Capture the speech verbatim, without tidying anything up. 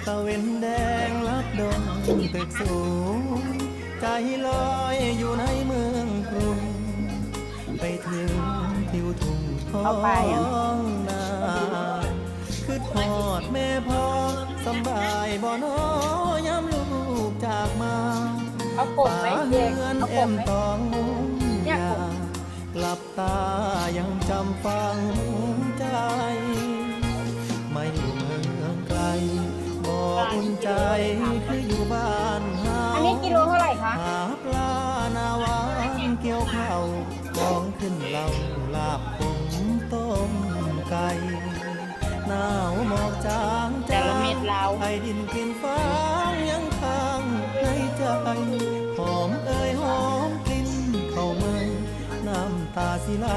ตะเว็นแดงลับดงตึกสูง ใจลอยอยู่ในเมืองกรุง ไปถึงทิวทุ่งท้องนา คือทอดแม่พ่อสำบายบ่นอยามลูกจากมา เอากบไหมเด็ก เฮือน เอา แอก บ ม ไหม ต้อง เนี่ย ยาก หลับตายังจำฝังใจ ไม่อยู่เมืองไกล บ่อุ่นใจคืออยู่บ้านเฮา อันนี้กิโลเท่าไหร่คะ หาปลาหน้าหวานเกี่ยวข้าวของขึ้นเหล้าลาบขมต้มไก่ หนาวหมอกจาง แต่ละเม็ดลาว ไอดินกลิ่นฟางยังค้างในใจ หอมเอ่ยหอมกลิ่นข้าวไหม้ น้ำตาสิไหล